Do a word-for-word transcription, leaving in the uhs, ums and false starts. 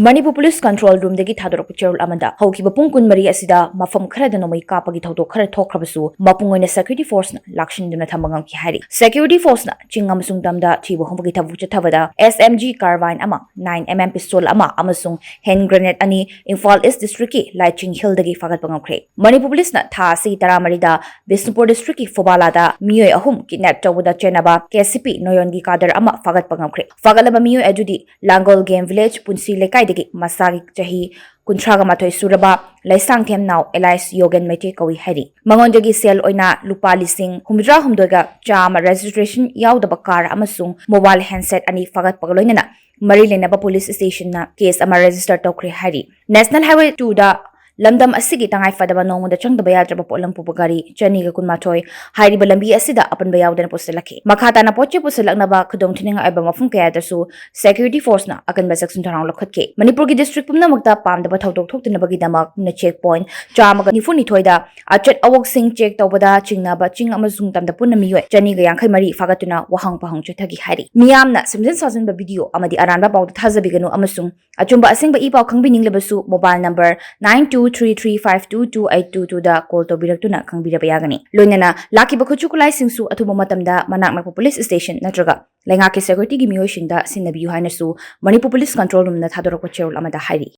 Manipur police control ꯔꯨꯝꯗꯒꯤ ꯊꯥꯗꯣꯔꯛꯄ ꯆꯦꯔꯣꯜ ꯑꯃꯗ ꯍꯧꯈꯤꯕ ꯄꯨꯡ ꯀꯨꯟꯃꯔꯤ ꯑꯁꯤꯗ ꯃꯐꯝ ꯈꯔꯗ ꯅꯣꯡꯃꯩ ꯀꯥꯞꯄꯒꯤ ꯊꯧꯗꯣꯛ ꯈꯔ ꯊꯣꯛꯈ꯭ꯔꯕꯁꯨ ꯃꯄꯨꯡ ꯑꯣꯏꯅ ꯁꯦꯀ꯭ꯌꯨꯔꯤꯇꯤ ꯐꯣꯔꯁꯅ ꯂꯥꯛꯁꯤꯟꯗꯨꯅ ꯊꯝꯕ ꯉꯝꯈꯤ ꯍꯥꯏꯔꯤ꯫ ꯁꯦꯀ꯭ꯌꯨꯔꯤꯇꯤ ꯐꯣꯔꯁꯅ ꯆꯤꯡ ꯑꯃꯁꯨꯡ ꯇꯝꯗ ꯊꯤꯕ ꯍꯨꯝꯕꯒꯤ ꯊꯕꯛ ꯆꯠꯊꯕꯗ S M G carbine ꯑꯃ, nine M M pistol ꯑꯃ ꯑꯃꯁꯨꯡ hand grenade ꯑꯅꯤ ꯏꯝꯐꯥꯜ ꯏꯁ ꯗꯤꯁꯇ꯭ꯔꯤꯛꯀꯤ ꯂꯥꯏꯆꯤꯡ ꯍꯤꯜꯗꯒꯤ ꯐꯥꯒꯠꯄ ꯉꯝꯈ꯭ꯔꯦ꯫ ꯃꯅꯤꯄꯨꯔ ꯄꯨꯂꯤꯁꯅ ꯊꯥ ꯑꯁꯤꯒꯤ ꯇꯔꯥꯃꯔꯤꯗ ꯕꯤꯁꯅꯨꯄꯨꯔ ꯗꯤꯁꯇ꯭ꯔꯤꯛꯀꯤ ꯐꯨꯕꯥꯂꯥꯗ ꯃꯤꯑꯣꯏ ꯑꯍꯨꯝ ꯀꯤꯗꯅꯦꯞ ꯇꯧꯕꯗ ꯆꯦꯟꯅꯕ K C P ꯅꯣꯌꯣꯟꯒꯤ ꯀꯥꯗꯔ ꯑꯃ ꯐꯥꯒꯠꯄ ꯉꯝꯈ꯭ꯔꯦ꯫ ꯐꯥꯒꯠꯂꯕ ꯃꯤꯑꯣꯏ ꯑꯗꯨꯗꯤ ꯂꯥꯡꯒꯣꯜ ꯒꯦꯝ ꯚꯤꯂꯦꯖ ꯄꯨꯟꯁꯤ ꯂꯩꯀꯥꯏꯗꯒꯤ ꯃꯁꯥꯒꯤ ꯆꯍꯤ ꯀꯨꯟꯊ꯭ꯔꯥꯒ ꯃꯥꯊꯣꯏ ꯁꯨꯔꯕ ꯂꯩꯁꯥꯡꯊꯦꯝ ꯅꯥꯎ alias ꯌꯣꯒꯦꯟ ꯃꯩꯇꯩ ꯀꯧꯏ ꯍꯥꯏꯔꯤ꯫ ꯃꯉꯣꯟꯗꯒꯤ ꯁꯦꯜ ꯑꯣꯏꯅ ꯂꯨꯄꯥ ꯂꯤꯁꯤꯡ ꯍꯨꯝꯐꯨꯇꯔꯥ ꯍꯨꯝꯗꯣꯏꯒ ꯆꯥꯝꯃ registration ꯌꯥꯎꯗꯕ ꯀꯥꯔ ꯑꯃꯁꯨꯡ mobile handset ꯑꯅꯤ ꯐꯥꯒꯠꯄꯒ ꯂꯣꯏꯅꯅ ꯃꯔꯤ ꯂꯩꯅꯕ ꯄꯨꯂꯤꯁ ꯁ꯭ꯇꯦꯁꯟꯅ ꯀꯦꯁ ꯑꯃ ꯔꯦꯖꯤꯁꯇꯔ ꯇꯧꯈ꯭ꯔꯦ ꯍꯥꯏꯔꯤ꯫ National Highway two ꯗ ꯂꯝꯗꯝ ꯑꯁꯤꯒꯤ ꯇꯉꯥꯏ ꯐꯗꯕ ꯅꯣꯡꯃꯗ ꯆꯪꯗꯕ ꯌꯥꯗ꯭ꯔꯕ ꯄꯣꯠꯂꯝ ꯄꯨꯕ ꯒꯥꯔꯤ ꯆꯅꯤꯒ ꯀꯨꯟꯃꯥꯊꯣꯏ ꯍꯥꯏꯔꯤꯕ ꯂꯝꯕꯤ ꯑꯁꯤꯗ ꯑꯄꯟꯕ ꯌꯥꯎꯗꯅ ꯄꯨꯁꯤꯜꯂꯛꯈꯤ꯫ ꯃꯈꯥ ꯇꯥꯅ ꯄꯣꯠ ꯆꯩ ꯄꯨꯁꯤꯜꯂꯛꯅꯕ ꯈꯨꯗꯣꯡꯊꯤꯅꯤꯡꯉꯥꯏ ꯑꯣꯏꯕ ꯃꯐꯝ ꯀꯌꯥꯗꯁꯨ ꯁꯦꯀ꯭ꯌꯨꯔꯤꯇꯤ ꯐꯣꯔꯁꯅ ꯑꯀꯟꯕ ꯆꯦꯛꯁꯤꯟ ꯊꯧꯔꯥꯡ ꯂꯧꯈꯠꯈꯤ꯫ ꯃꯅꯤꯄꯨꯔꯒꯤ ꯗꯤꯁꯇ꯭ꯔꯤꯛ ꯄꯨꯝꯅꯃꯛꯇ ꯄꯥꯝꯗꯕ ꯊꯧꯗꯣꯛ ꯊꯣꯛꯇꯅꯕꯒꯤꯗꯃꯛ ꯅ ꯆꯦꯛ ꯄꯣꯏꯟꯠ ꯆꯥꯝꯃꯒ ꯅꯤꯐꯨ ꯅꯤꯊꯣꯏꯗ ꯑꯆꯠ ꯑꯋꯣꯛꯁꯤꯡ ꯆꯦꯛ ꯇꯧꯕꯗ ꯆꯤꯡꯅꯕ ꯆꯤꯡ ꯑꯃꯁꯨꯡ ꯇꯝꯗ ꯄꯨꯟꯅ ꯃꯤꯑꯣꯏ ꯆꯅꯤꯒ ꯌꯥꯡꯈꯩ ꯃꯔꯤ ꯐꯥꯒꯠꯇꯨꯅ ꯋꯥꯍꯪ ꯄꯥꯎꯍꯪ ꯆꯠꯊꯈꯤ ꯍꯥꯏꯔꯤ꯫ ꯃꯤꯌꯥꯝꯅ ꯁꯦꯝꯖꯤꯟ ꯁꯥꯖꯤꯟꯕ ꯚꯤꯗꯤꯑꯣ ꯑꯃꯗꯤ ꯑꯔꯥꯟꯕ ꯄꯥꯎꯗ ꯊꯥꯖꯕꯤꯒꯅꯨ ꯑꯃꯁꯨꯡ ꯑꯆꯨꯝꯕ ꯑꯁꯦꯡꯕ ꯏ ꯄꯥꯎ ꯈꯪꯕꯤꯅꯤꯡꯂꯕꯁꯨ mobile number nine two three three five two two eight two two ꯗ call ꯇꯧꯕꯤꯔꯛꯇꯨꯅ ꯈꯪꯕꯤꯔꯕ ꯌꯥꯒꯅꯤ꯫ ꯂꯣꯏꯅꯅ ꯂꯥꯛꯈꯤꯕ ꯈꯨꯠꯁꯨ ꯈꯨꯠꯂꯥꯏꯁꯤꯡꯁꯨ ꯑꯊꯨꯕ ꯃꯇꯝꯗ ꯃꯅꯥꯛ ꯅꯛꯄ ꯄꯨꯂꯤꯁ ꯁ꯭ꯇꯦꯁꯟ ꯅꯠꯇ꯭ꯔꯒ ꯂꯩꯉꯥꯛꯀꯤ ꯁꯦꯀ꯭ꯌꯨꯔꯤꯇꯤꯒꯤ ꯃꯤꯑꯣꯏꯁꯤꯡꯗ ꯁꯤꯟꯅꯕꯤꯌꯨ ꯍꯥꯏꯅꯁꯨ ꯃꯅꯤꯄꯨꯔ ꯄꯨꯂꯤꯁ ꯀꯟꯇ꯭ꯔꯣꯜ ꯔꯨꯝꯅ ꯊꯥꯗꯣꯔꯛꯄ ꯆꯦꯔꯣꯜ ꯑꯃꯗ ꯍꯥꯏꯔꯤ꯫